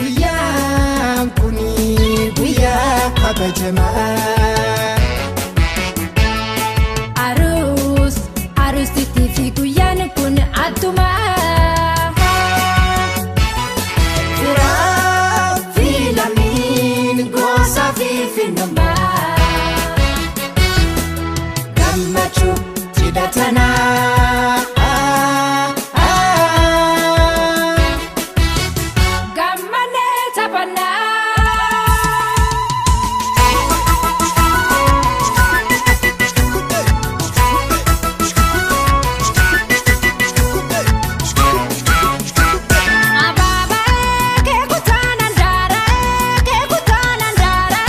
Guyyaan kuni guyyaa kabajamaa. Aruus aruusitii fi guyyaan kun addumaa. Firaa fi lammiin gosa fi finnummaa. Gammachuu cidha tanaa. Gammanee taphannaa. Abaabaa keekutaan andaara keekutaan andaara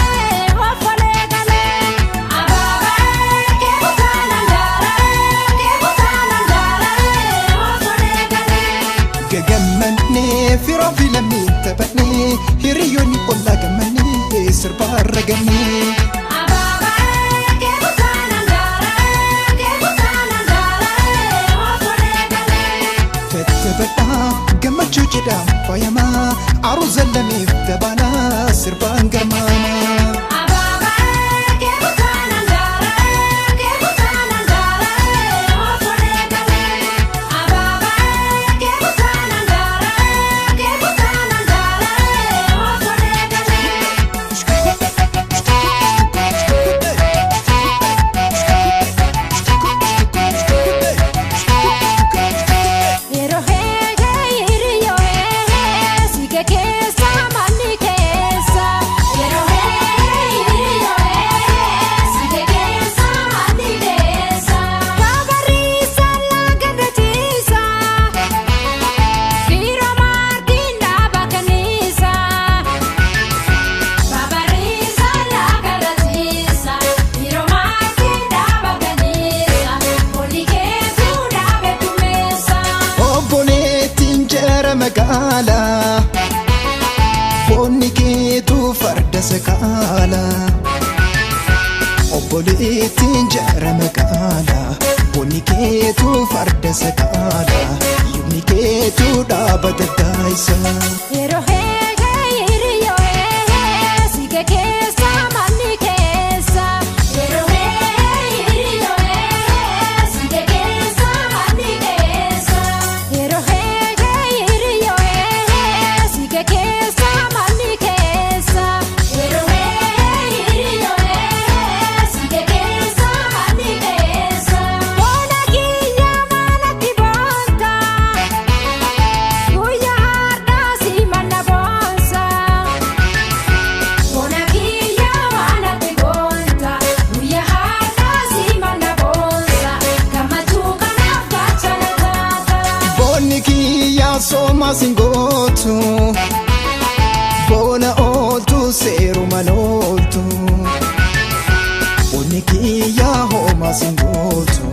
ofolee galee. Abaabaa keekutaan andaara keekutaan andaara ofolee galee. Gagammannee firaa fi lammiin taphannee hiriyoonni ollaa gammannee sirbaa ragannee. Abaabaa keekutaan andaara keekutaan andaara ofolee galee. Tattaphadhaa gammachuu jedhaa faayamaa aruuza lameef dabalaa sirbaan garmaamaa. Abaabaa keekutaan andaara keekutaan andaara ofolee galee. Abaabaa keekutaan andaara keekutaan andaara ofolee galee. Yeroo heegee hiriyyoo heegee siike keessa manni keessa. Yeroo heegee hiriyyoo heegee siike keessa manni keessa. Baabariisa laga ciisa fiiroo maartiin dhaaba kanniisa. Baabariisa laga ciisa fiiroo maartiin dhaaba kanniisa olii keetuu dhaabe kumeessa. Obboleettiin jara magaalaa boonni keetuu farda sakaalaa. Obboleettiin jara magaalaa boonni keetuu farda sakaalaa yubni keetuu dhaaba daddaayisa. Yeroo heegee hiriyyoo heegee siike keessa manni keessa. Yeroo heegee hiriyyoo heegee siike keessa manni keessa. Yeroo heegee hiriyyoo heegee siike keessa manni keessa. Yeroo heegee hiriyyoo heegee siike keessa manni keessa. Boona kiyya maalatti boonta. Guyyaa har'aa si manna boonsa. Bona kiyya maalatti boonta. Guyyaa har'aa si manna boonsa. Gammachuu kanaaf gaachana taata. Boonni kiyyaa soomaa singootu boona ooltu seerumaan ooltu. Boonni kiyyaa hoomaa singootu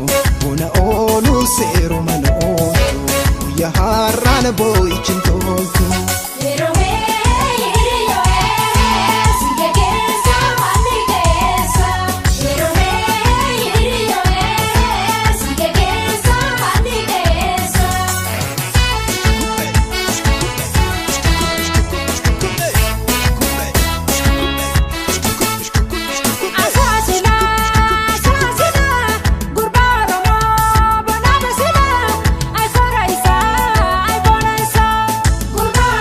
boona oolu seerumaan ooltu guyyaa har'aan boo'ichi hin toltu. Yeroo hiriyyoo siike keessa manni keessa. Yeroo hiriyyoo siike keessa manni keessa. Asaasila asaasila gurbaa Oromoo bona basila ayfoora isaa ayfoora isaa gurbaa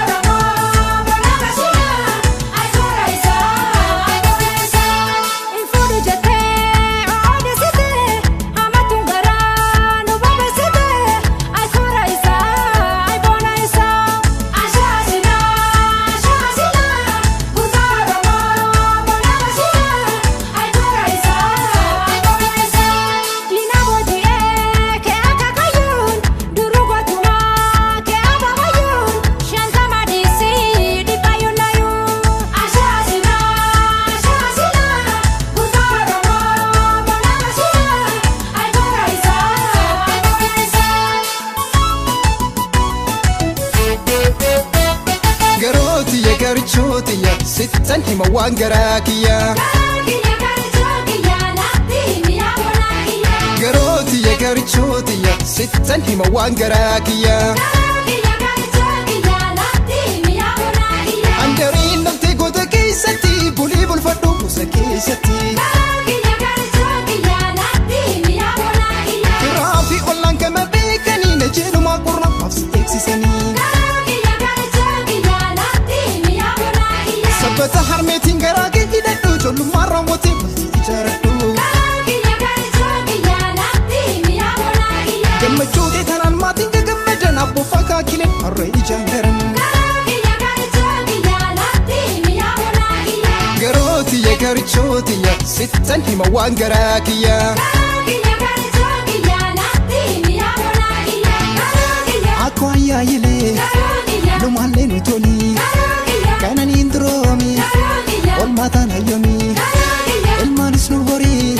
Sittan hima waan garaa kiyya. Garootiyya garichootiyya sittan hima waan garaa kiyya. Handariin dhaltee goota keessatti bulii bulfadhu buusa keessatti. Firaa fi ollaan gama beekanii na jedhumaa qorra maaf si eegsisanii. Sabbata harmeetiin garaa kee hidhadhu ijoollummaan raawwatee bultii ijaaradhu. Gammachuu ta'e tanaan maatiin gagammadan abboofa kaakileen harree ijaan garan. Garootiyya garichootiyya sittan hima waan garaa kiyya. Akkoo ayyaayilee lumaallee nu toli kananiin duroomi olmaataan hayyomi ilmaanis nu horii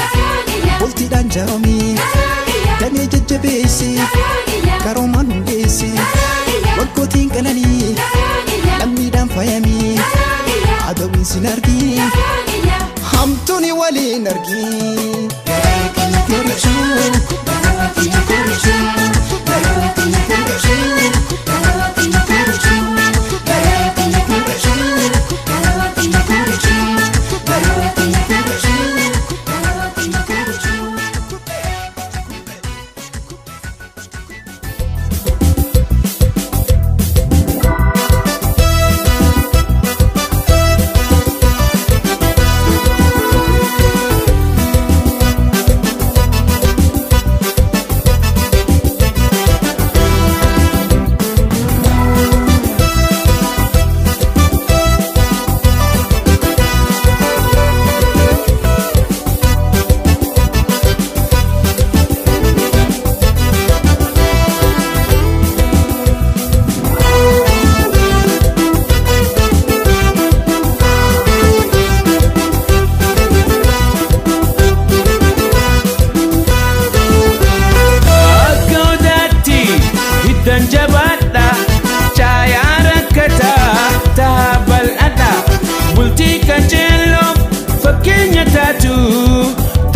bultiidhaan jaaromi damee jajjabeessi karoomaan hundeessi waggootiin qananii lammiidhaan faayamii adawiin sin argii hamtuuni waliin argii. Akka odaatti hiddan jabaadha caayaa rakkataa tahaa bal'aadha bultii qajeeloo fakkeenya taatu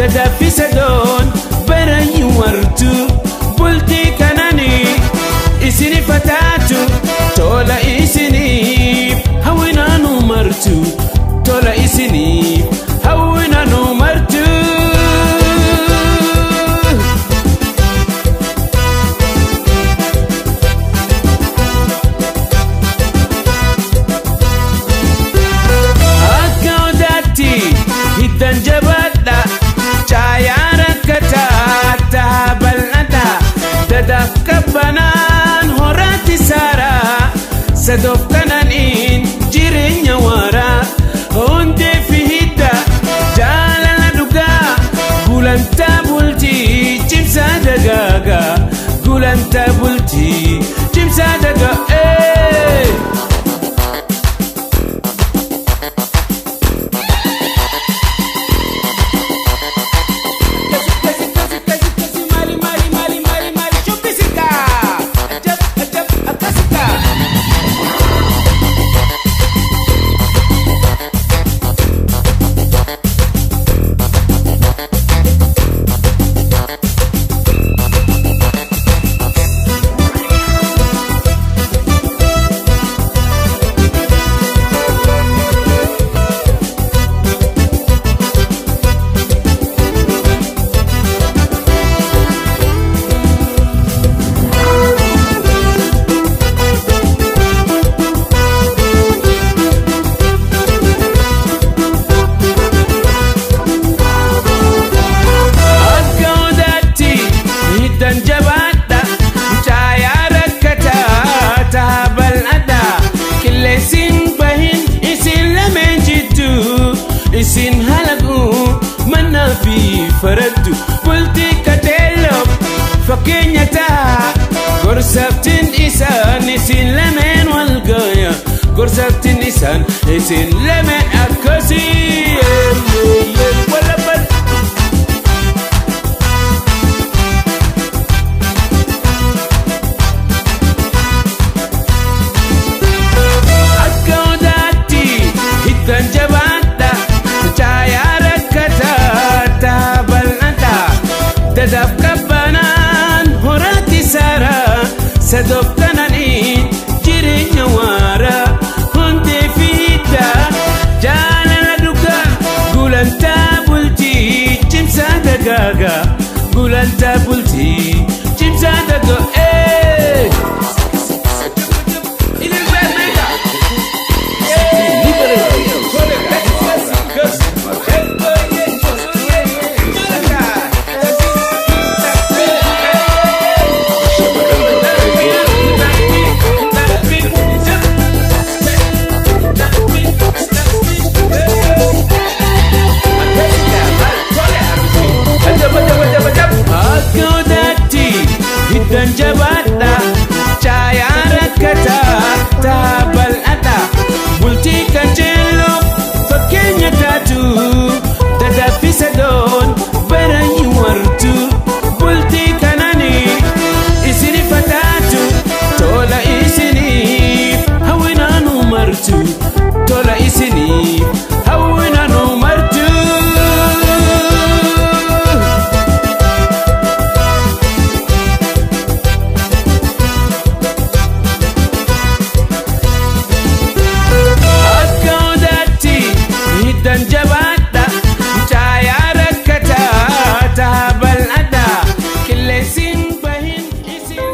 dadaffisa doon barayyuu wartu bultii kananii isiniif taatu tola isiniif hawwinaanu martu tola isiniif hawwinaanu martu. Akka odaatti hiddan jabaadha caayaa rakkataa tahaa bal'aadha dadaaf qabbanaan horaatti saaraa sadoof kananiin jireenya waaraa hundee fi hidda jaalala dhugaa gulantaa bultii cimsaa dagaagaa gulantaa bultii cimsaa dagaa. Mali, mali, mali, mali, mali, shubbisika. Ajab, ajab, akkasika. Akka odaatti hiddan jabaadha caayaa rakkataa tahaa bal'aadha qilleensiin bahin isin lameen jiddu isin halaqu mannaa fi faraddu bultii qajeeloof fakkeenya tahaa gorsaftiin isaan isin lameen wal gaya gorsaftiin isaan isin lameen akkasii wala. Akka odaatti hiddan. Sagantaa bultii cimsaa dago'ee. Akka odaatti hiddan jabaadha caayaa rakkataa taa bal'aadha bultii qajeeloo fakkeenya taatu dadaffisa doon baranyi wartu bultii kanani isini fataatu tola isiniif hawwinaanu martu tola isiniif hawwinaanu martu. Akka odaatti hiddan jabaadha caayaa rakkataa taa bal'aadha qilleensiin bahin isin.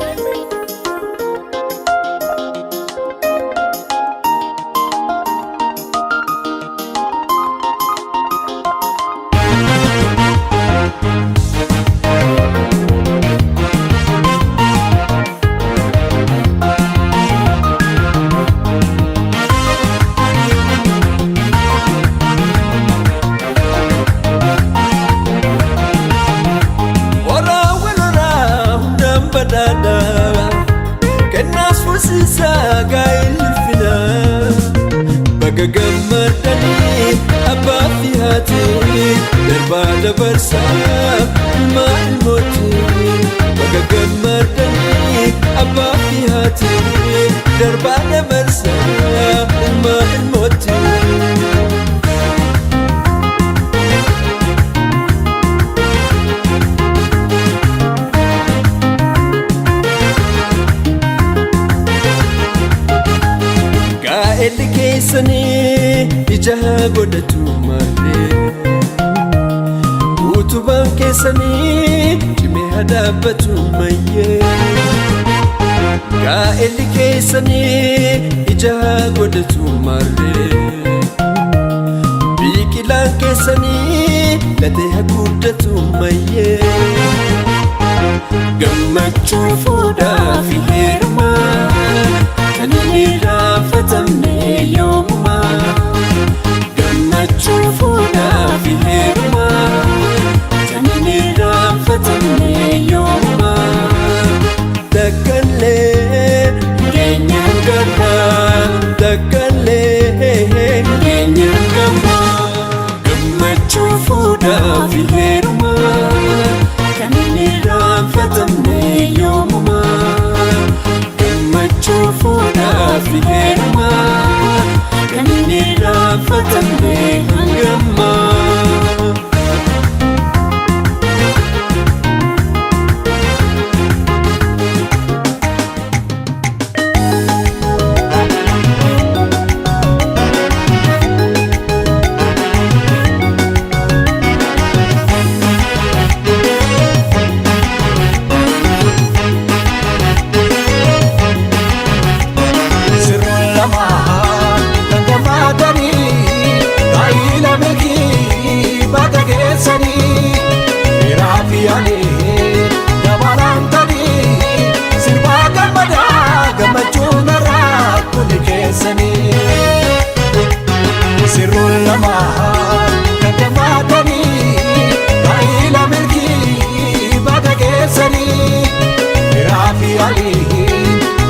Waraawwan horaa hundaan badhaadha. Kennaas fuusisaa gaa'elli fida. Bakka gammadanii abbaa fi haati darbaa dabarsaa ilmaa ilmooti. Bakka gammadanii abbaa fi haati darbaa dabarsaa ilmaa ilmooti. Gaa'elli keessanii ija godhatu malee utubaan keessanii cimee haa dhaabbatu mayyee. Gaa'elli keessanii ija godhatu malee biqilaan keessanii latee haa guddatu mayyee. Gammachuu fuudhaa fi heerumaa kan hin irraanfatamne yoomumaa. Gammachuu fuudhaa fi heerumaa kan hin irraanfatamne yoomumaa. Dakkallee keenyaan gammaa dakkallee keenyaan gammaa. Gammachuu fuudhaa fi heerumaa kan hin irraanfatamne yoomumaa. Gammachuu fuudhaa fi heerumaa kan hin irraanfatamne hangammaa. Sirroon lamaa kan gammadanii gaa'ela milkii bakka geessanii dhiiraa fi alee dabalantanii sirbaa gammadaa gammachuun irraa kuni keessanii. Sirroon lamaa kan gammadanii gaa'ela milkii bakka geessanii dhiiraa fi alee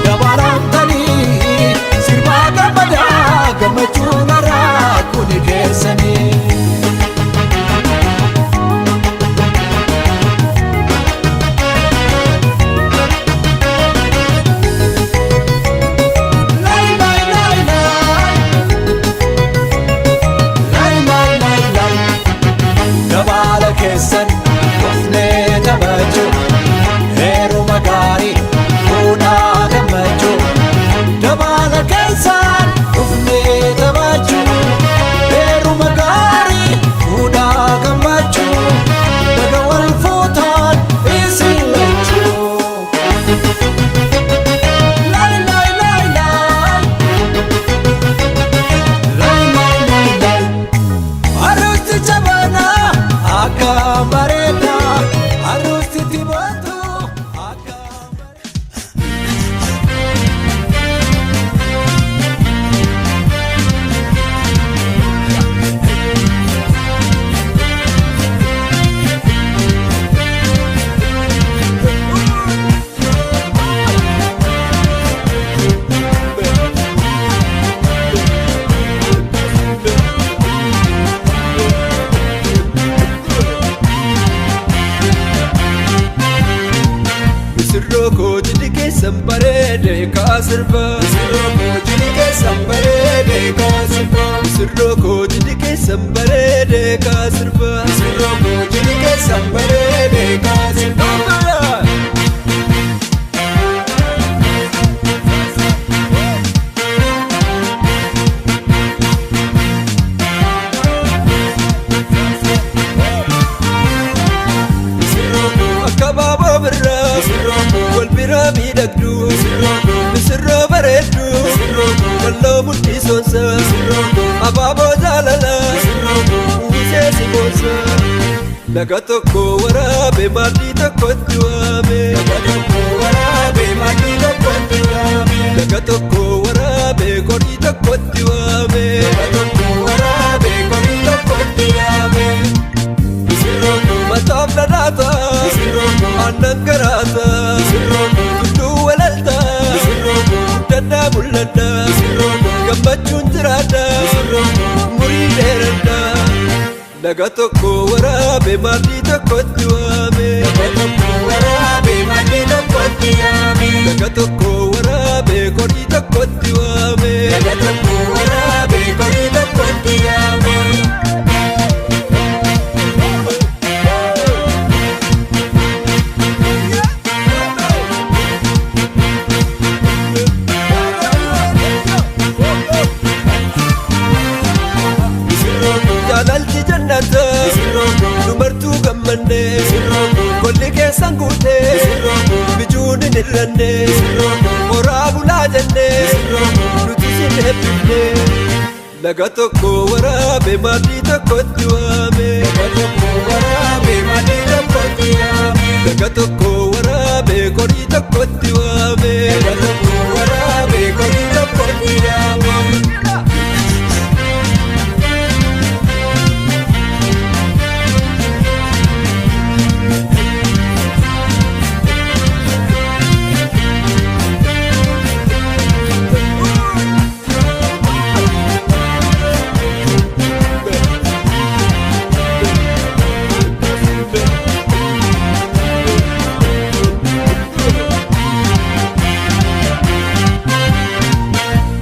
dabalantanii sirbaa gammadaa gammachuun irraa kuni keessanii. Lai lai lai lai Lai lai lai lai Gabaala keessan dhufnee taphachuu heeruma gaarii fuudhaa gammachuu Gabaala keessan dhufnee taphachuu heeruma gaarii fuudhaa gammachuu Daga wal fuutaan sirba. Misirroo koo jilli keessan bareedee kaa sirba. Misirroo koo jilli keessan bareedee kaa sirba. Misirroo koo jilli keessan bareedee kaa sirba. Akka baaboo birraa wal biraa miidhagdu, misirroo bareeddu, walloo mudhii soonsa, abaaboo jaalala uwwisee si boonsa. Laga tokko waraabe maaddii tokkotti waame. Laga tokko waraabe maaddii tokkotti waame. Laga tokko waraabe qorii tokkotti waame. Laga tokko waraabe qorii tokkotti waame. Mataaf dhadhaata, aannan garaata, tulluu walalta, guddadhaa mul'adha, gammachuun jiraadha, umurii dheeradha. Laga tokko waraabe maaddii tokkotti waame. Laga tokko waraabe maaddii tokkotti waame. Laga tokko waraabe qorii tokkotti waame. Laga tokko waraabe qorii tokkotti waame. Jaalalti jannata dubartuu gammanne, golli keessan guute, bijuun hin hir'anne, horaa bulaa jenne, nuti sin eebbifne. Laga tokko waraabe maaddii tokkotti waame. Laga tokko waraabe maaddii tokkotti waame. Laga tokko waraabe qorii tokkotti waame. Laga tokko waraabe qorii tokkotti waame.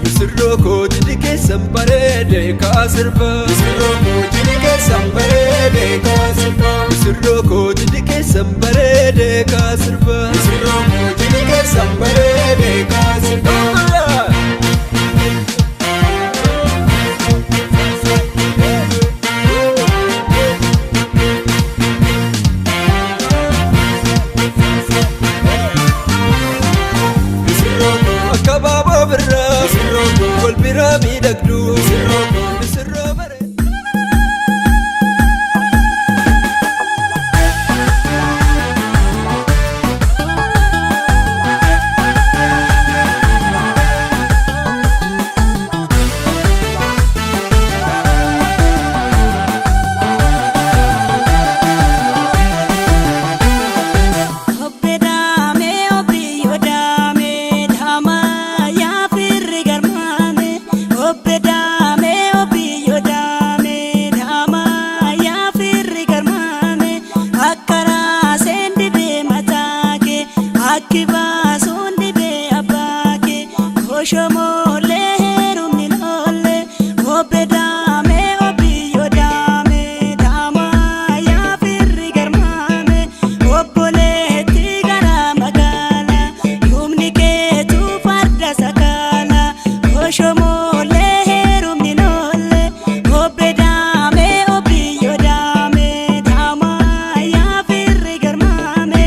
Misirroo koo jilli keessan bareedee kaa sirba. Misirroo koo jilli keessan bareedee kaa sirba. Misirroo koo jilli keessan bareedee kaa sirba. Misirroo koo jilli keessan bareedee kaa sirba. Akka baaboo birraa wal biraa miidhagdu, misirroo bareedu. Obbe daamee obbiyyo daamee daamaa yaa firri garmaame. Obbe daamee obbiyyo daamee daamaa yaa firri garmaame. Akka raaseen dibee mataa kee, akki baasuun dibee abbaa kee. Koshomoolee heerumni loolee. Obbe daamee obbiyyo daamee daamaa yaa firri garmaame. Obboleetti gara magaalaa, humni keetu farda sakaalaa. Koshomoolee heerumni loolee. Obbe daamee obbiyyo daamee daamaa yaa firri garmaame.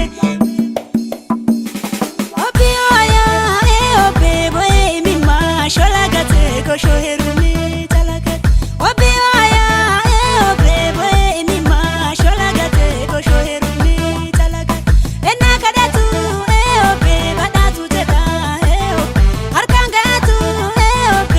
Obbi ooyaa ee obbe bo'ee mimmaa shola gatee koshoo heerumni calaqate. Obbi ooyaa ee obbe bo'ee mimmaa shola gatee koshoo heerumni calaqate. Ennaa kadhatu ee obbe badhaatu jedha ee obbe harkaan ga'atu ee obbe.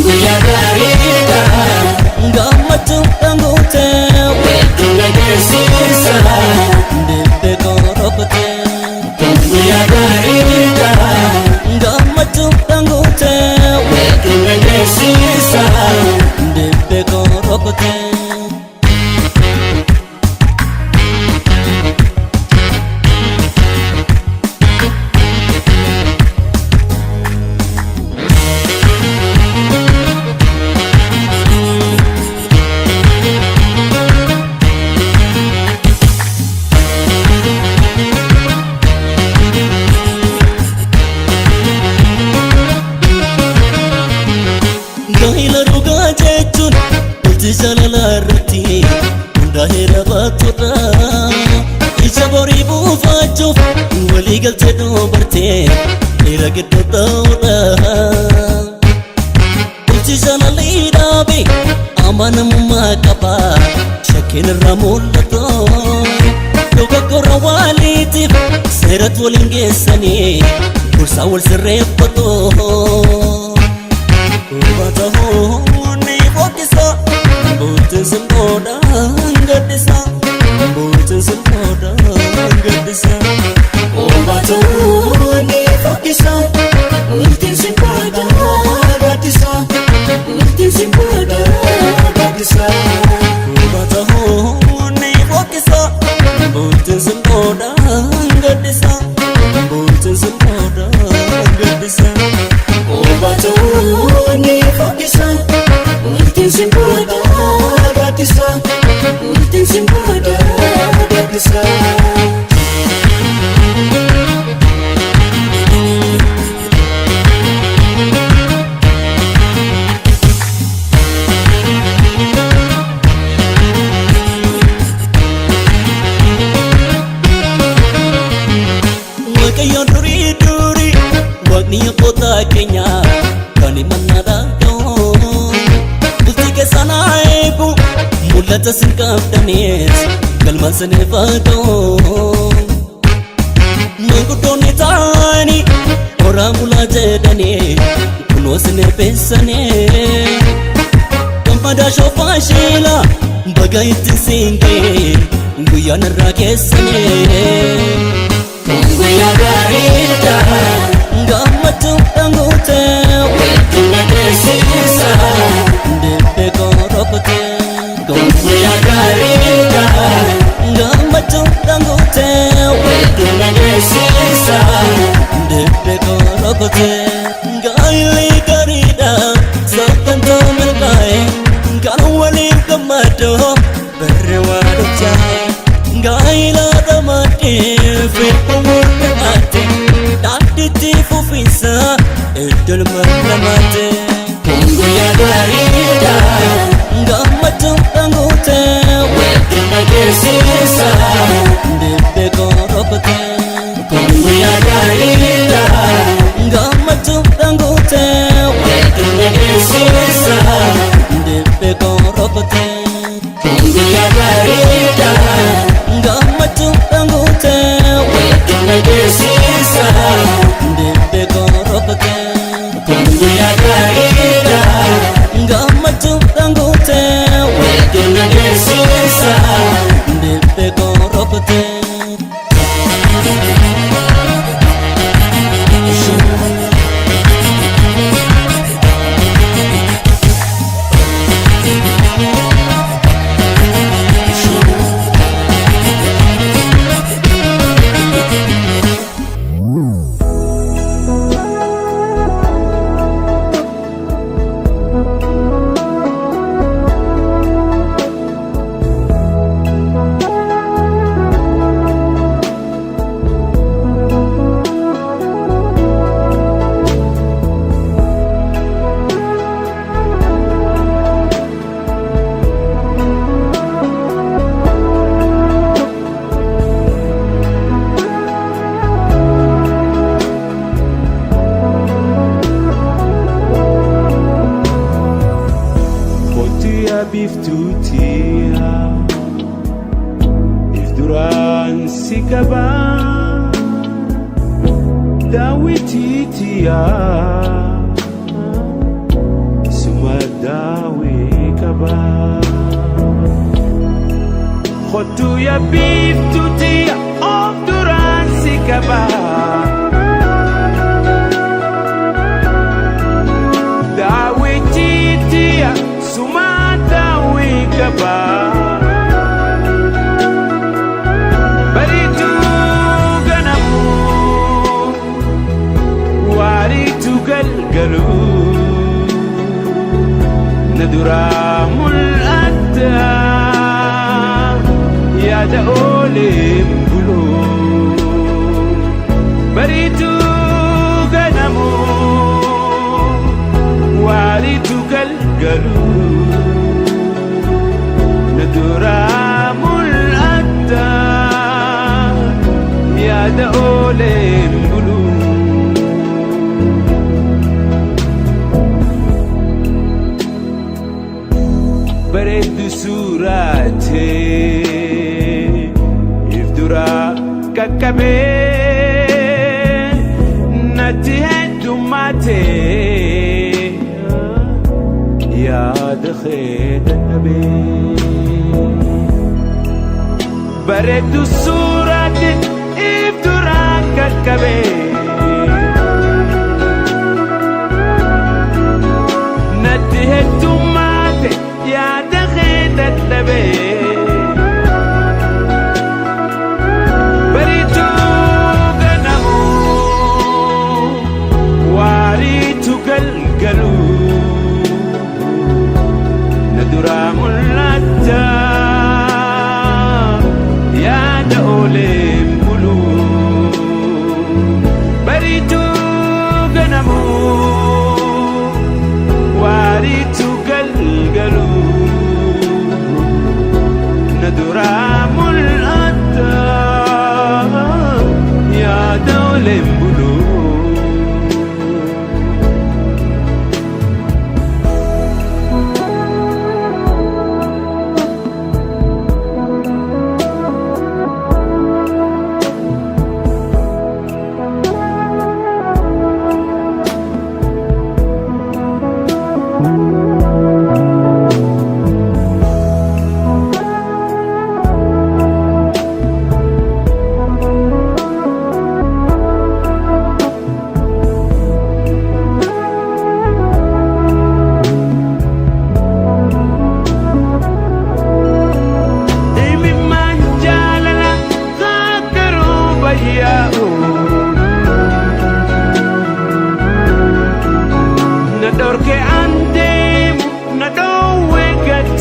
Guyyaa gaariidha gammachuun dhanguute weedduu dhageessisa deebi'ee korokute. Guyyaa gaariidha gammachuun dhanguute weedduu dhageessisa deebi'ee korokute. Gaa'ela dhugaa jechuun bultii jaalalaa irratti hundaa'ee rabaatudha. Ija borii buufachuuf walii galtee dubartee dhiira gidduu ta'udha. Bultii jaalalii dhaabe amanamummaa qaba shakkiin irraa mul'atu. Dogoggora waaliitiif seeratti waliin geessanii gorsaa wal sirreeffatu. Hubatahuni fokkisa bultiin simboodhaan gaddisa bultiin simboodhaan gaddisa. Hubatahuni fokkisa bultiin simboodhaan gaddisa bultiin simboodhaan gaddisa. Hubatahuni fokkisa bultiin simboodhaan gaddisa bultiin simboodhaan gaddisa. Hubatahuni fokkisa bultiin simboodhaan gaddisa bultiin simboodhaan gaddisa. Mul'ata sin qabdanis galma siniif haa ta'u. Manguddoonni taa'anii horaa bulaa jedhanii kunoo sin eebbisanii. Gammadaa shoofaa sheela baga ittiin siin ga'e guyyaan irraa keessanii. Guyyaa gaariidha gammachuudhaan guutee walitti na geessisa deebi'ee korokotee. Guyyaa gaariidha gammachuudhaan guutee walitti na geessisa deebi'ee korokotee. Gaa'illi gaariidha sagantaa milkaa'e kan waliif gammadoo barri waan hojjaa'e. Gaa'ila dhamaadhee fedha warra ate daandiitti fufiinsa iddoo lamaate. Guyyaa gaariidha gammachuudhaan guutee walitti na geessisa deebi'ee korokotee. Guyyaa gaariidha gammachuudhaan guutee walitti na geessisa deebi'ee korokotee. Guyyaa gaariidha gammachuudhaan guutee walitti na geessisa deebi'ee korokotee. Guyyaa gaariidha gammachuudhaan guutee walitti na geessisa deebi'ee korokotee. Kottu biiftuutiya if duraan si qaba daawwitiitiya suma daawwii qaba. Kottu yaa biiftuutiya of duraan si qaba. Daawwitiitiya suma daawwii qaba. Bariituu ganamu waariitu galgalu na duraa mul'atta yaada ooleen bulu. Bariituu ganamu waariitu galgalu na duraa mul'atta yaada ooleen bulu. Bareeddu suuraatee if duraa qaqqabee natti heddummaatee yaada kee dadhabee. Bareeddu suuraatee if duraa qaqqabee. Natti heddummaate yaada kee dadhabee. Bariituu ganamu waariitu galgalu na duraa mul'atta yaada ooleen bulu. Bariituu ganamu waariitu galgalu na duraa mul'atta yaada ooleen bulu.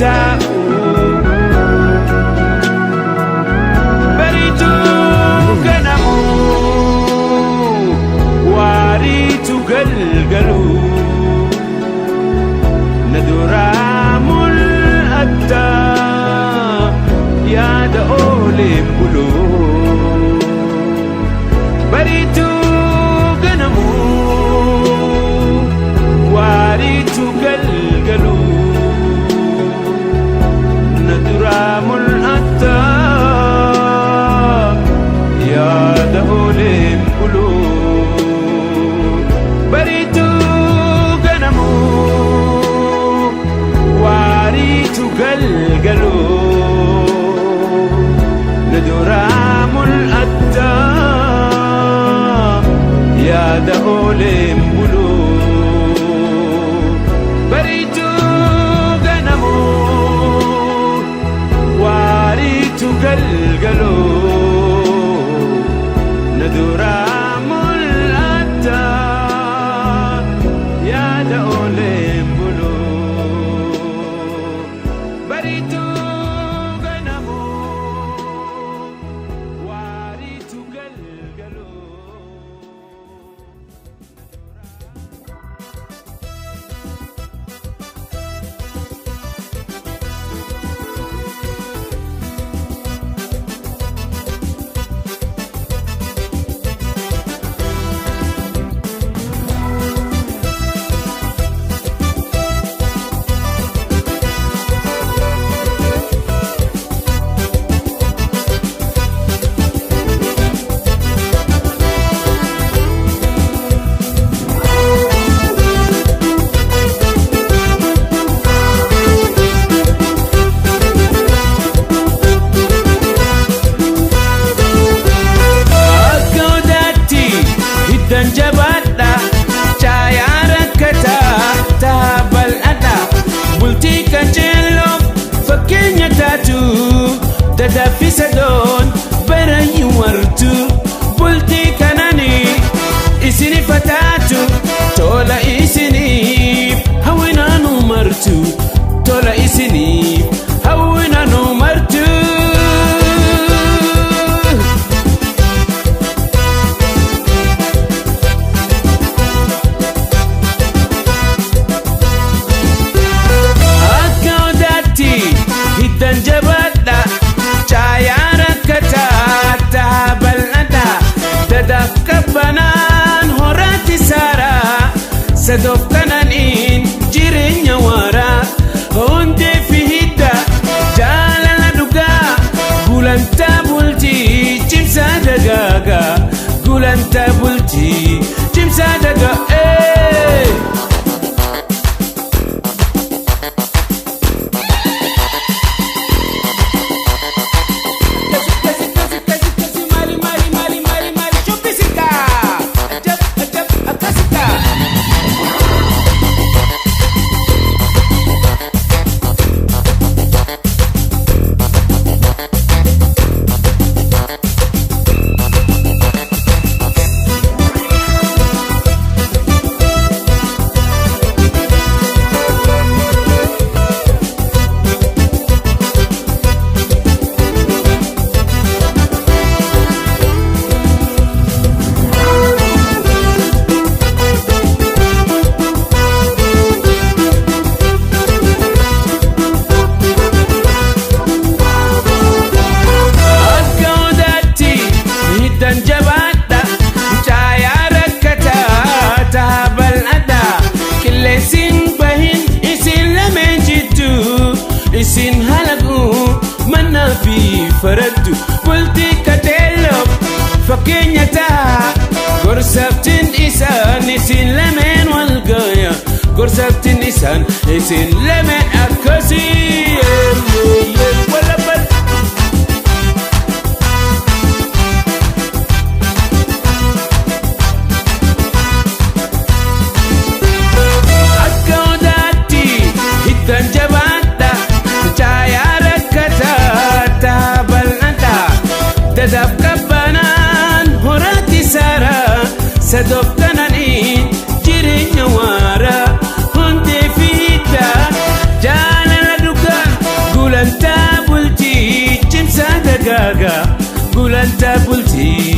taa'u. Bariituu ganamu waariitu galgalu na duraa mul'atta yaada ooleen bulu. Bariituu ganamu waariitu galgalu na duraa mul'atta yaada ooleen bulu. Bariituu ganamu waariitu galgalu na duraa mul'atta yaada ooleen bulu. Bariituu ganamu waariitu galgalu na duraa mul'atta yaada ooleen bulu. Bariituu ganamu waariitu galgalu. Akka odaatti hiddan jabaadha caayaa rakkataa tahaa bal'aadha bultii qajeeloof fakkeenya taatu dadaffisa doon barayyuu wartu bultii kananii isiniif taatu tola isiniif hawwinaanu martu tola isiniif hawwinaanu martu. Akka odaatti hiddan jabaadha caayaa rakkataa tahaa bal'aadha dadaaf qabbanaan horaatti saaraa sadoof kananiin jireenya waaraa hundee fi hidda jaalala dhugaa gulantaa bultii cimsaa dagaagaa gulantaa bultii cimsaa dagaa. Mali, mali, mali, mali, mali, shubbisika. Ajab, ajab, akkasika. Akka odaatti hiddan jabaadha caayaa rakkataa tahaa bal'aadha qilleensiin bahin isin lameen jiddu isin halaqu mannaa fi faraddu bultii qajeeloof fakkeenya taha gorsaaftiin isaan isin lameen wal gaya gorsaaftiin isaan isin lameen akkasii. Wala bal. Akka odaatti hiddan jabaadha caayaa rakkataa tahaa bal'aadha dadaaf qabbanaan horaatti saaraa sadoof kananiin jireenya waaraa hundee fi hidda jaalala. Sagantaa bultii.